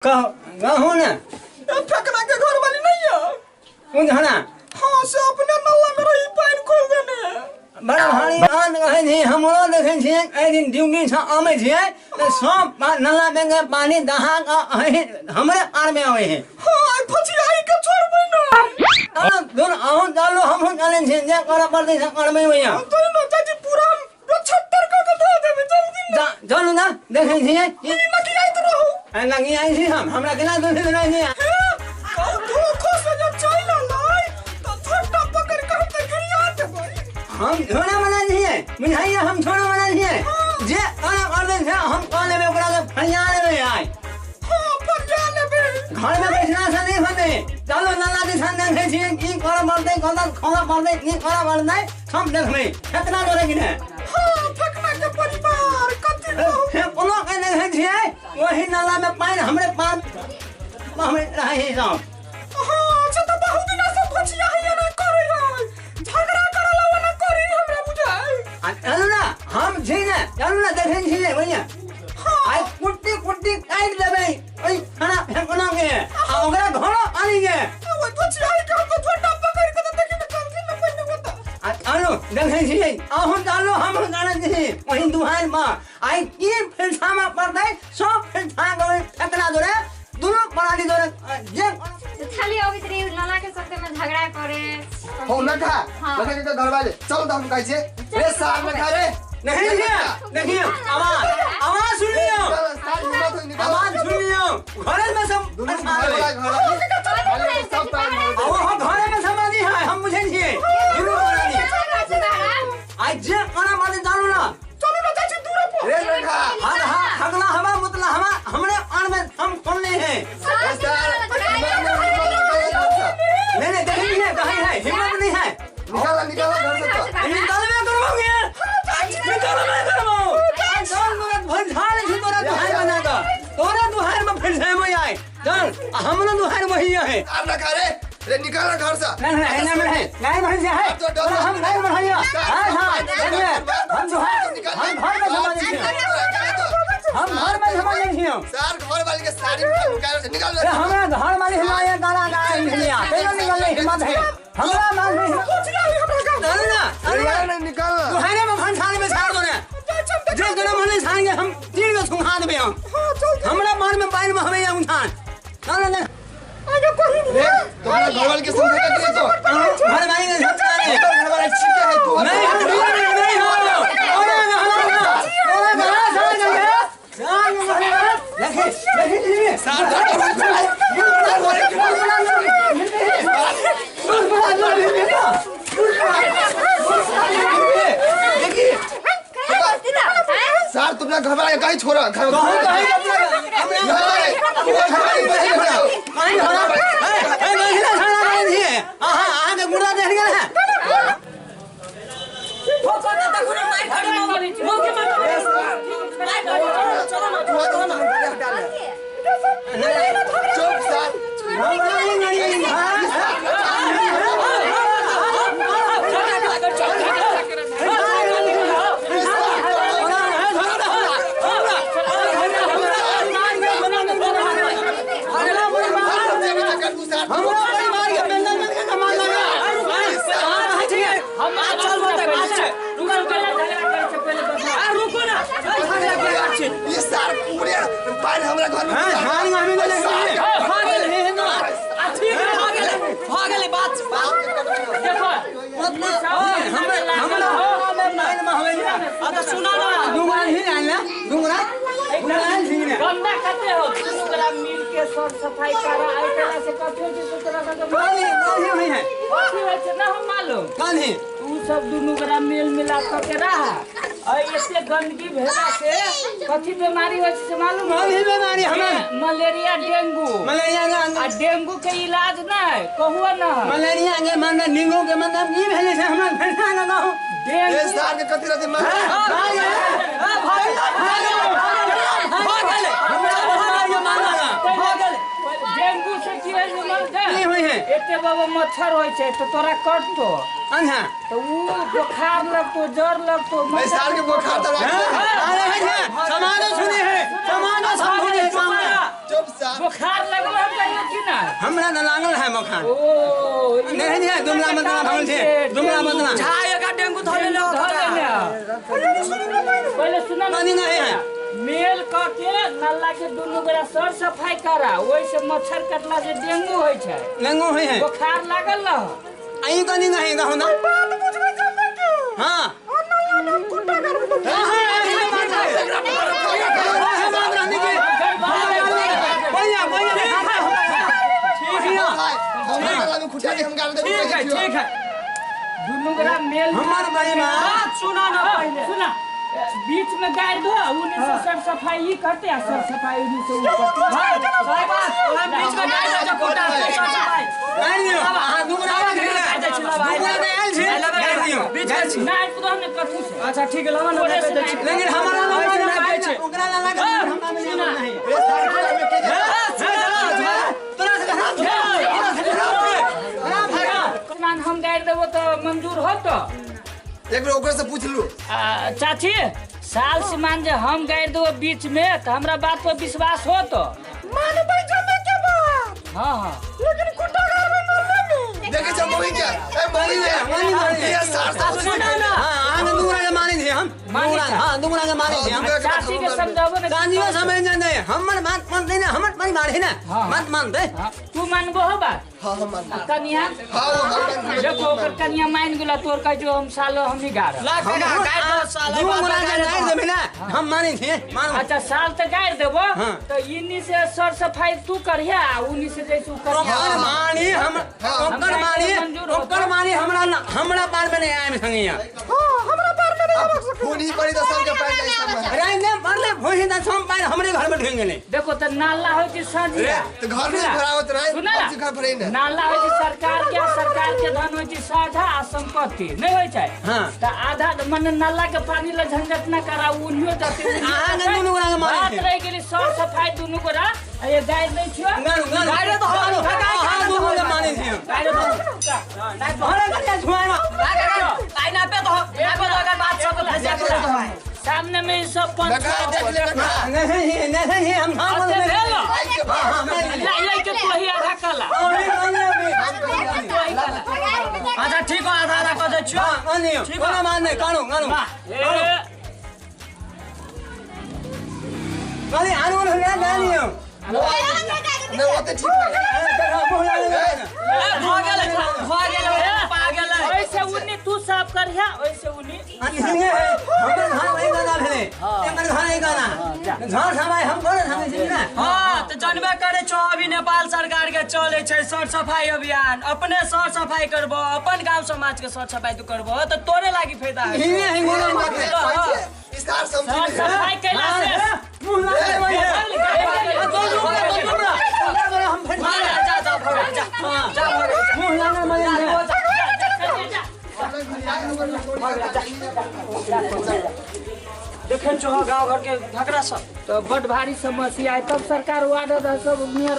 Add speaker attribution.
Speaker 1: कहो कहू ना
Speaker 2: फेकना के घर वाली नहीं है
Speaker 1: उधना।
Speaker 2: हाँ से अपने नल्ला में रही पानी खोल देने
Speaker 1: बड़ा भारी आन रहै छी हमरो देखै छियै एहि दिन ड्यूटी सँ आबै छियै तऽ सब नल्ला में के पानी दहा कऽ हमरे पार में आबै है।
Speaker 2: हाँ आई फसियाई के छोड़बै ना।
Speaker 1: चलो दुन अहूँ चलू हमहूँ चलै छी जे करऽ पड़तै से करबै भैया।
Speaker 2: तो ना चाची पूरा 76 का के धो देबै जल्दी ना।
Speaker 1: चलू ना देखै छियै
Speaker 2: ई लगी आइत रहू।
Speaker 1: लगी आइ छी हम हमरा केना दूध रहै छी।
Speaker 2: कहू धोखो से जब चलि अलै तऽ छोटा पकड़ के हम तऽ गिरिया देबै।
Speaker 1: हम छोड़ा वाला छियै बुझाइए हम छोड़ा वाला छियै जे करऽ पड़तै से हम कऽ लेबै ओकरा के फरिया लेबै आइ।
Speaker 2: हाँ फरिया लेबै।
Speaker 1: घर में बैठना से नहीं होतै। चलू नाला दिसन देखै छियै की करऽ पड़तै कतऽ खोलऽ पड़तै की करऽ पड़तै सब देखबै फेकना जोड़े कि नहि।
Speaker 2: हाँ फेकना के परिवार कथी कहू।
Speaker 1: फेकनो के देखै छियै वही नाला में पानि हमरे पार हमे रहै है सब।
Speaker 2: हाँ से तऽ बहुत दिना से फसिया है ना करै है झगड़ा करऽ ला ना करी हमरा बुझाइ।
Speaker 1: आ चलू ना हम छी ने चलू ना देखै छियै भैया।
Speaker 2: हाँ
Speaker 1: आइ कुट्टी कुट्टी काटि देबै ओहि खाना फेकना के आ ओकरा घरो आनि के।
Speaker 2: ओहि फसिया के हम तऽ छोटा पकड़ के तऽ देखी ने चलथिन ना पहिने ओतऽ।
Speaker 1: आ चलू देखै छियै अहूँ चलू हमहूँ चलै छी वही दुहार पर आइ की फिलछामा पड़तै सब फिलछा के ओहि फेकना जोड़े दुनू प्राणी जोड़े जे
Speaker 3: खाली अबैत रही नाला के चलते में झगड़ा करे।
Speaker 4: हो न खा
Speaker 3: हाँ।
Speaker 4: लखा के घर वाले चल तो हम कहै छियै रे सार न खा रे।
Speaker 1: नहीं है देखियो आवाज आवाज सुन लियो
Speaker 4: चल सार हिम्मत होई निकाल
Speaker 1: आवाज सुन लियो घरे में सब
Speaker 4: दुनू
Speaker 1: फंसा
Speaker 4: घर
Speaker 1: लेबै।
Speaker 4: वाला घर वाला सब पानी
Speaker 1: आ वो घरे में समाधि है हम बुझै छियै दुनू प्राणी आइ जे करऽ पड़तै चलू ना।
Speaker 2: चलू ना चाची दूरे पर।
Speaker 4: रे लखा
Speaker 1: हर हा हगला हवा मुतला हवा हमरे आन में हम खोलने हैं।
Speaker 4: रे सार
Speaker 1: नहीं नहीं कहीं है कहीं है हिम्मत नहीं है।
Speaker 4: निकाल निकाल घर से तो
Speaker 1: निकालबे करबोगे निकालबे करबो। चल तोरा भंसार छी तोरा दुहार बना कऽ तोरा दुहार में फंसेबो आइ चल हमरो दुहार वही है।
Speaker 4: सार न खा रे रे निकाल घर से।
Speaker 1: नहीं नहीं नहीं नहीं नहीं भंसे है तोरा हम नहीं भंसिया। हां हां देखिए हम दुहार हम घर में समा दै छियै हम घर में समा दै छियै।
Speaker 4: सार घर वाले के साड़ी निकाल निकाल।
Speaker 1: अरे हमरा घर वाले हिमालय गाना गाए निकलिया तेरो निकलने हिम्मत है हमरा माल में चल ना
Speaker 4: अरे नहीं निकाल
Speaker 1: दुहारे में भंसार में छाड़ दो ने जे गरम होने छाड़ेंगे हम तीन गो सुखा देबे हम हमरा मान में पानी में हमें उठान चल ना।
Speaker 2: आगे कही
Speaker 4: रे तोरा घर वाले के समझे के तो
Speaker 1: घर वाले ने सब जाने
Speaker 4: घर वाले ठीक है तू
Speaker 1: नहीं हम नहीं नहीं हो ओरे ना ना ओरे ना सार गए सार गए देखे देखे जी
Speaker 4: सार घर वाले
Speaker 1: देखिए
Speaker 4: सार तुमने घर वाले कहीं छोड़ा घर
Speaker 1: कहीं कहीं
Speaker 4: घर वाले घर वाले बचे खड़ा
Speaker 1: कहीं छोड़ा ए देखना खाना खाए छियै अहाँ अहाँके गुर्दा देख गेल है।
Speaker 4: चुप सार
Speaker 1: हमरा परिवार के पेंशन मिल के कमा लगा
Speaker 4: ये सार पूरे पानी हमरा घर में
Speaker 1: हां हां हमें तो देख डुंगरा ही आयल ना डुंगरा डुंगरा आयल छी ने
Speaker 5: गंदा कते हो दुनू गोरा मिल के सर सफाई करा आई तरह से कथी होइ छै से तोरा सबके
Speaker 1: कौन है कौन है वही है
Speaker 5: कथी होइ छै ना हम मालूम।
Speaker 1: कौन है
Speaker 5: तू सब दुनू गोरा मेल मिलाप कऽ के रह आ एते गंदगी भेला से कथी बीमारी होइ छै से मालूम
Speaker 1: कौन है बीमारी हमें
Speaker 5: मलेरिया डेंगू।
Speaker 1: मलेरिया
Speaker 5: आ
Speaker 1: के
Speaker 5: डेंगू के इलाज नहि कहुआ ना
Speaker 1: मलेरिया के मतलब डेंगू के मतलब की भेलै से हमरा फैसला ना कहू।
Speaker 4: ये
Speaker 5: डेंगू
Speaker 4: सार के कथी रहते मार
Speaker 5: डेंगू डेंगू से की होय छै
Speaker 1: की होय है
Speaker 5: एते बाबा मच्छर होय छै तो तोरा कटतो
Speaker 1: अच्छा
Speaker 5: तो उ बुखार लगतो जर लगतो
Speaker 4: ए सार के बुखार त
Speaker 1: अरे है समानो सुने है समानो समझे है
Speaker 4: चुप सार
Speaker 5: बुखार लगलो हम कहियो की ना
Speaker 1: हमरा न लागल है बुखार
Speaker 5: ओ
Speaker 1: नहीं नहीं दुमला बदला भगल छै दुमला बदला
Speaker 2: झा एका डेंगू धरे ले
Speaker 5: पहिले सुना
Speaker 1: नहीं नहीं है
Speaker 5: मेल क के नाला के दुनू गोरा सर सफाई करा ओइ से मच्छर कटला से डेंगू होय छै
Speaker 1: डेंगू होय है
Speaker 5: बुखार लागल न
Speaker 1: आई कनी नहीं कहू ना
Speaker 2: बात बुझबै जमे के
Speaker 1: हां
Speaker 2: ओ नाला नाम कुटा कर दो
Speaker 1: बढ़िया बढ़िया
Speaker 4: ठीक है हमरा में खुटा के हम गाल दे
Speaker 2: ठीक है ठीक है
Speaker 5: दुनू गोरा मेल
Speaker 1: हमर बड़ी
Speaker 2: बात सुना ना पहिले
Speaker 5: सुना बीच में गाड़ दो उन्हीं से सर सफाई ही करते हैं सर सफाई उन्हीं से करते
Speaker 2: हां सही बात हम बीच में गाड़ दो कुटा के सर सफाई
Speaker 1: गाड़ दियो हां दुगरा दुगरा में आयल छी गाड़ दियो
Speaker 2: बीच में
Speaker 5: ना तो हमने कथू से
Speaker 2: अच्छा ठीक है लवा ना दे छी
Speaker 1: लेकिन हमारा ना छै ओकरा ना लगा हमरा में नहीं
Speaker 4: ए सार के में के
Speaker 1: तोरा से
Speaker 5: खराब हम गाड़ देबो तो मंजूर हो तो
Speaker 4: एक बेर ओकरा से पूछ लू
Speaker 5: चाची साल से मान जे हम गाड़ देबो बीच में तो हमरा बात पर विश्वास हो तो
Speaker 2: मानबै जमे के बात
Speaker 5: हां हां
Speaker 2: लेकिन कुटा घर में नल्ले में
Speaker 4: देखे छ मम्मी के ए मम्मी ने ये सार सार
Speaker 2: सुना ना
Speaker 1: हां हम दुगरा के माने छी हम दुगरा हां दुगरा के माने छी हम
Speaker 5: चाची के समझाबो ना
Speaker 1: चाची समझ नहीं हमर बात मानते ना हमर मारी मारे ना मत मानते
Speaker 5: तू मानबो हो बात
Speaker 4: हां हम मान
Speaker 5: कनिया
Speaker 4: हां हम
Speaker 5: देखो ओकर कनिया मान गेला तोर कह जो हम सालो हमनी गाड़
Speaker 2: लाख गाड़ दो साल
Speaker 1: दुगरा के गाड़ देबे ना हम माने छी मानो
Speaker 5: अच्छा साल त गाड़ देबो तो इन्नी से सर सफाई तू करिया उन्नी से जैसे उ करिया
Speaker 1: मानी हम ओकर मानी ओकर मानी हमरा हमरा पार में नहीं आए संगिया
Speaker 2: हां हमरा पार में नहीं आवे
Speaker 4: फोन ही पड़ी तो सबके पार जाई सब
Speaker 1: अरे ने पड़ले फोन ही त सब पार हमरे घर में ढुंग गेले
Speaker 5: देखो त नाला होय छै साझिया
Speaker 4: तो घर में भरावत रहे अब घर भरे ना
Speaker 5: नाला होय छै सरकार के धन होय छै साझा आ संपत्ति नहीं होय छै त आधा मन नाला के पानी ल झंझट ना करा उन्हियो जते
Speaker 1: अहां ने दुनू गोरा के मारे
Speaker 5: बात रह गेली सर सफाई दुनू गोरा ये गाय नहीं छियो
Speaker 1: गाय तो हां दुनू गोरा माने छियो
Speaker 5: गाय तो
Speaker 1: भरे करिया छुआय
Speaker 2: गाय ना पे तो ना पे अगर बात सब
Speaker 5: सामने में सब पंच
Speaker 1: नहीं नहीं हम हां
Speaker 5: ले ले के तू ही आधा कला
Speaker 2: अच्छा ठीक हो आधा आधा कर दे छियो
Speaker 1: हां ठीक हो माने कानो कानो काली आनो ना गालियो
Speaker 4: नहीं वो तो ठीक है
Speaker 2: भ गेलै भ गेलै पागल
Speaker 5: ओइसे उन्नी तू साफ करिया ओइसे उन्नी
Speaker 1: हमर घर वही गाना भेले एकर घर ही गाना घर सफाई हम करे हम छी ना
Speaker 2: हां त जानबे करे छो अभी नेपाल सरकार के चले छै सर सफाई अभियान अपने सर सफाई करबो अपन गांव समाज के सर सफाई तू करबो त तोरे लागी फायदा है
Speaker 1: हिने हिने बात
Speaker 4: है विस्तार समझी
Speaker 5: सफाई कैला से
Speaker 1: मुंह लागे वही है हम फिर
Speaker 2: जा जा जा जा
Speaker 1: मुंह लागे मजे
Speaker 2: देखे छो गांव घर के झगड़ा सब
Speaker 5: तो बड़ भारी समस्या है तब सरकार वार्ड सब मेयर